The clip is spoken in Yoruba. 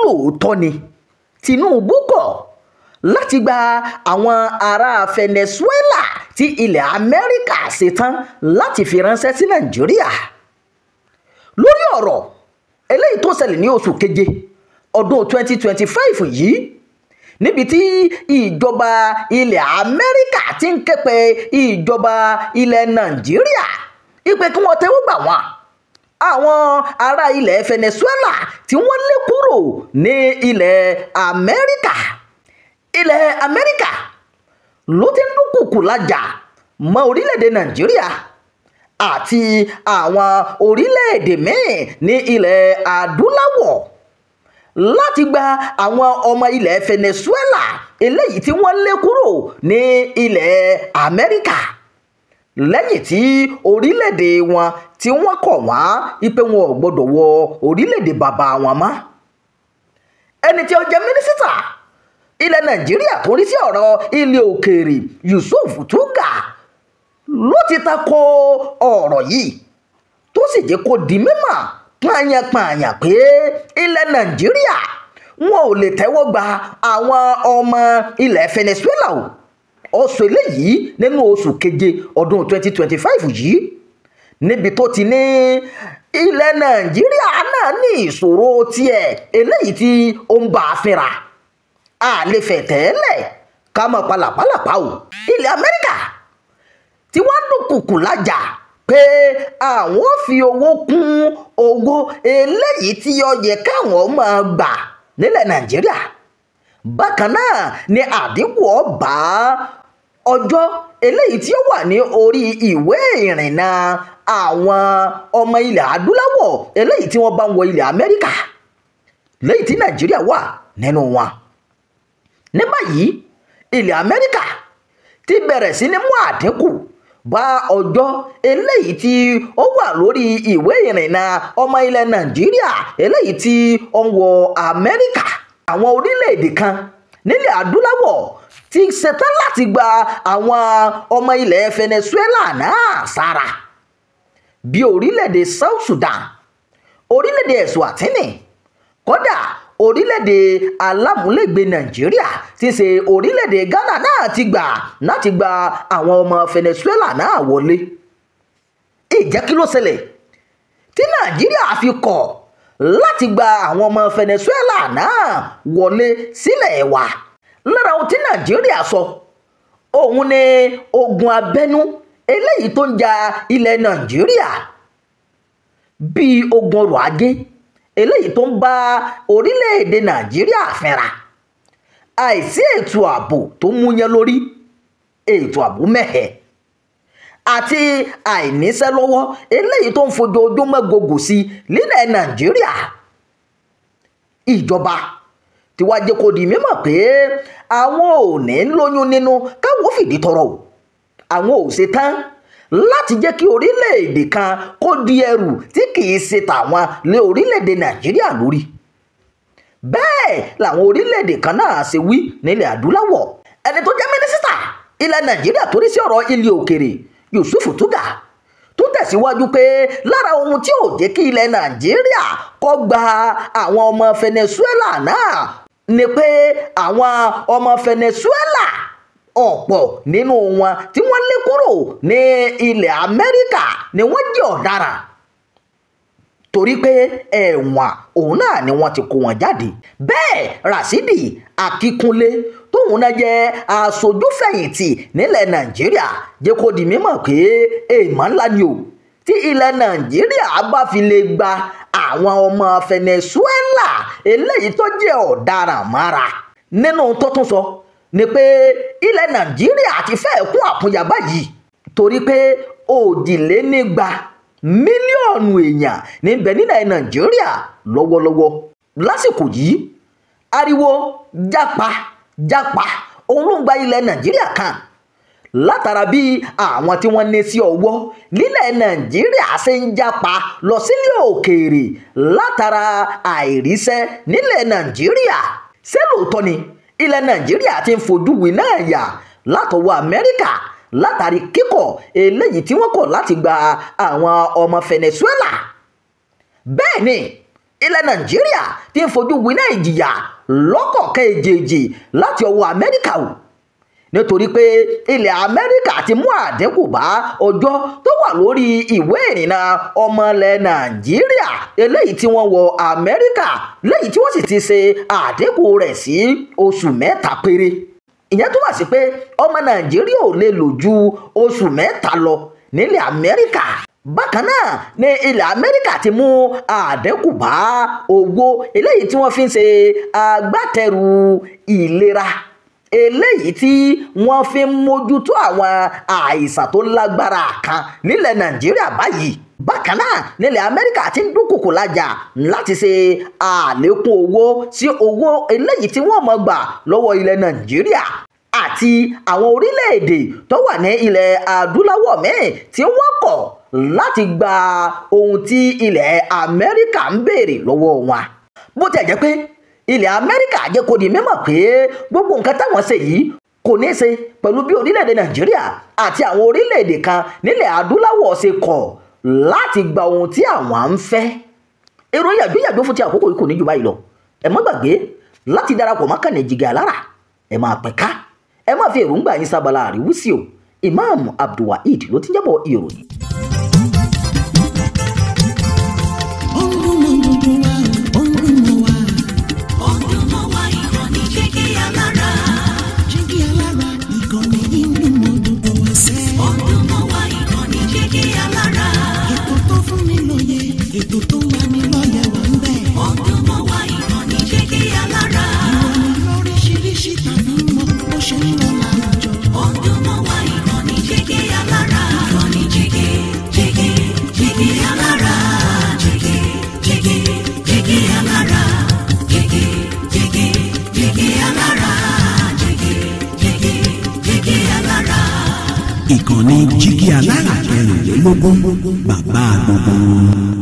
lóòótọ́ ni Tinubu kọ̀ láti gba àwọn ará Venezuela tí ilẹ̀ Amẹ́ríkà ṣetán láti fi ránṣẹ́ sí Nàìjíríà? Lórí ọ̀rọ̀ eléyìí tó ṣẹlẹ̀ ní oṣù keje ọdún 2025 yìí, níbi tí ìjọba ilẹ̀ Amẹ́ríkà ti ń ké pe ìjọba ilẹ̀ Nàìjíríà ìpè kí wọ́n tẹ́wọ́ gbà wọ́n àwọn ará ilẹ̀ Venezuela tí wọ́n lé kúrò ní ilẹ̀ Amẹ́ríkà. Ilẹ̀ Amẹ́ríkà ló ti ń dúnkùkù lájà mọ́ orílẹ̀-èdè Nàìjíríà àti àwọn orílẹ̀-èdè míì ní ilẹ̀ adúláwọ̀ láti gba àwọn ọmọ ilẹ̀ Venezuela eléyìí tí wọ́n lé kúrò ní ilẹ̀ Amẹ́ríkà lẹ́yìn tí orílẹ̀-èdè wọn tí wọ́n kọ̀ wọ́n ipe wọn ò gbọ́dọ̀ wọ orílẹ̀-èdè bàbá wọn mọ́. Ẹni tí ó jẹ́ mínísítà ilẹ̀ Nàìjíríà tó ń rí sí ọ̀rọ̀ ilẹ̀ òkèèrè Yusuf Tuggar ló ti tako ọ̀rọ̀ yìí, tó sì jẹ́ kó di mímọ̀ pààyàn-pààyàn pé ilẹ̀ Nàìjíríà wọn ò lè tẹ́wọ́ gba àwọn ọmọ ilẹ̀ Venezuela o. Ó sọ eléyìí nínú oṣù keje ọdún 2025 yìí, níbi tó ti ní ilẹ̀ Nàìjíríà náà ní ìṣòro tiẹ̀ eléyìí tí ó ń bá a fínra. A lè fẹ̀ tẹ́lẹ̀ ká mọ̀ palàpalàpá o. Ilẹ̀ Amẹ́ríkà tí wọ́n dúnkùkù lájà pé àwọn ò fi owó kún owó eléyìí tí ó yẹ káwọn máa gbà nílẹ̀ Nàìjíríà. Bákan náà ni àdínkù ó bá ọjọ́ eléyìí tí ó wà ní orí ìwé ìrìnnà àwọn ọmọ ilẹ̀ adúláwọ̀ eléyìí tí wọ́n bá ń wọ ilẹ̀ Amẹ́ríkà léyìí tí Nàìjíríà wà nínú wọn. Ní báyìí, ilẹ̀ Amẹ́ríkà ti bẹ̀rẹ̀ sí ní mú àdínkù bá ọjọ́ eléyìí tí ó wà lórí ìwé ìrìnnà ọmọ ilẹ̀ Nàìjíríà eléyìí tí ó ń wọ Amẹ́ríkà. Àwọn orílẹ̀-èdè kan nílẹ̀ adúláwọ̀ ti ṣetán láti gba àwọn ọmọ ilẹ̀ Venezuela náà sára, bí orílẹ̀-èdè South Sudan, orílẹ̀-èdè Eswatini, kódà orílẹ̀-èdè alámúlégbè Nàìjíríà tí ṣe orílẹ̀-èdè Ghana náà ti gbà láti gba àwọn ọmọ Venezuela náà wọlé. Ìjẹ́ kí ló ṣẹlẹ̀ tí Nàìjíríà fi kọ̀ láti gba àwọn ọmọ Venezuela náà wọlé sílẹ̀ wa? Lára ohun tí Nàìjíríà sọ òun ni ogun abẹ́nú eléyìí tó ń ja ilẹ̀ Nàìjíríà, bíi ogun ọrọ̀ ajé eléyìí tó ń bá orílẹ̀-èdè Nàìjíríà fínra, àìsí ètò ààbò tó múyán lórí, ètò ààbò mẹ́hẹ̀, àti àìníṣẹ́ lọ́wọ́ eléyìí tó ń fojoojúmọ́ gògò sí nílẹ̀ Nàìjíríà. Ìjọba tí wàá jẹ́ kó di mímọ̀ pé àwọn ò ní lóyún nínú káwọn fìdí tọrọ o, àwọn ò ṣetán láti jẹ́ kí orílẹ̀-èdè kan kó di ẹrù tí kìí ṣe tàwọn lé orílẹ̀-èdè Nàìjíríà lórí. Bẹ́ẹ̀ làwọn orílẹ̀-èdè kan náà ṣe wí nílẹ̀ adúláwọ̀. Ẹni tó jẹ́ mínísítà ilẹ̀ Nàìjíríà tó rí sí ọ̀rọ̀ ilẹ̀ òkèrè Yusuf Tuggar tó tẹ̀síwájú pé lára ohun tí ò jẹ́ kí ilẹ̀ Nàìjíríà kó gba àwọn ọmọ Venezuela náà ni pé àwọn ọmọ Venezuela ọ̀pọ̀ nínú wọn tí wọ́n lé kúrò ní ilẹ̀ Amẹ́ríkà ni wọ́n jẹ́ ọ̀daràn, torí pé ẹ̀wọ̀n òun náà ni wọ́n ti kó wọn jáde. Bẹ́ẹ̀ Rasidi Akínkúnlé tóun náà jẹ́ aṣojúfẹ̀yìntì nílẹ̀ Nàìjíríà jẹ́ kó di mímọ̀ pé èèmọ̀ ńlá ni o tí ilẹ̀ Nàìjíríà bá fi lè gba àwọn ọmọ Venezuela eléyìí tó jẹ́ ọ̀daràn mára. Nínú tó tún sọ ni pé ilẹ̀ Nàìjíríà ti fẹ́ kún àkúnya báyìí, torí pé 220 mílíọ̀nù èèyàn níbẹ̀ nílẹ̀ Nàìjíríà lọ́wọ́lọ́wọ́ lásìkò yìí. Ariwo jápa jápa òun ló ń gba ilẹ̀ Nàìjíríà kan látara bí àwọn tí wọ́n ní sí ọwọ́ nílẹ̀ Nàìjíríà ṣe ń jápa lọ sílé òkèèrè látara àìríṣẹ́ nílẹ̀ Nàìjíríà. Ṣé lóòótọ́ ni ilẹ̀ Nàìjíríà ti ń fojú winá ẹ̀yà látọwọ́ Amẹ́ríkà látàrí kíkọ̀ eléyìí tí wọ́n kọ̀ láti gba àwọn ọmọ Venezuela? Bẹ́ẹ̀ ni Ilẹ̀ Nàìjíríà ti ń fojú winá ìjìyà lọ́kọ̀ọ̀kan èjèèjì láti ọwọ́ Amẹ́ríkà o, nítorí pé ilẹ̀ Amẹ́ríkà ti mú àdínkù bá ọjọ́ tó wà lórí ìwé ìrìnnà ọmọ ilẹ̀ Nàìjíríà eléyìí tí wọ́n wọ Amẹ́ríkà, léyìí tí wọ́n sì ti ṣe àdínkù rẹ̀ sí oṣù 3 péré. Ìyẹn túmọ̀ sí pé ọmọ Nàìjíríà ò lè lò ju oṣù 3 lọ nílẹ̀ Amẹ́ríkà. Bákan náà ni ilẹ̀ Amẹ́ríkà ti mú àdínkù bá owó eléyìí tí wọ́n fi ń ṣe agbátẹrù ìlera eléyìí tí wọ́n fi ń mójútó àwọn àìsàn tó lágbára kan nílẹ̀ Nàìjíríà báyìí. Bákan náà nílẹ̀ Amẹ́ríkà ti ń dúnkòkò lájà láti ṣe àlékún owó sí owó eléyìí tí wọ́n máa gbà lọ́wọ́ ilẹ̀ Nàìjíríà àti àwọn orílẹ̀-èdè tó wà ní ilẹ̀ adúláwọ̀ míì tí wọ́n kọ̀ láti gba ohun tí ilẹ̀ Amẹ́ríkà ń béèrè lọ́wọ́ wọn. Bó tiẹ̀ jẹ́ pé ilẹ̀ Amẹ́ríkà jẹ́ kó di mímọ̀ pé gbogbo nǹkan táwọn ṣe yìí kò ní í ṣe pẹ̀lú bí orílẹ̀-èdè Nàìjíríà àti àwọn orílẹ̀-èdè kan nílẹ̀ adúláwọ̀ ṣe kọ̀ láti gba ohun tí àwọn ń fẹ́. Ìròyìn àgbéyàgbé fún ti àkókò yìí kò ní jù báyìí lọ. Ẹ má gbàgbé láti darapọ̀ mọ́ kànnì Jígí Alára, ẹ máa pín ká, ẹ má fi èròǹgbà yín sábàlá àríwísí o. Imam Abdulwaheed ló ti ń jábọ̀ ìròyìn. Ètò tó ń lani lọ́yẹ̀ wà ń bẹ̀. Ó dùn mọ́ wa, ìkànnì Jígí Alára. Ìròyìn lóríṣiríṣi tàbí mọ bó ṣe ń lọ láwùjọ. Ó dùn mọ́ wa, ìkànnì Jígí Alára. Ìkànnì Jígí, Jígí, Jígí Alára. Jígí, Jígí, Jígí Alára. Jígí, Jígí, Jígí Alára. Jígí, Jígí, Jígí Alára. Ìkànnì Jígí Alára 24 bàbá gbogbo.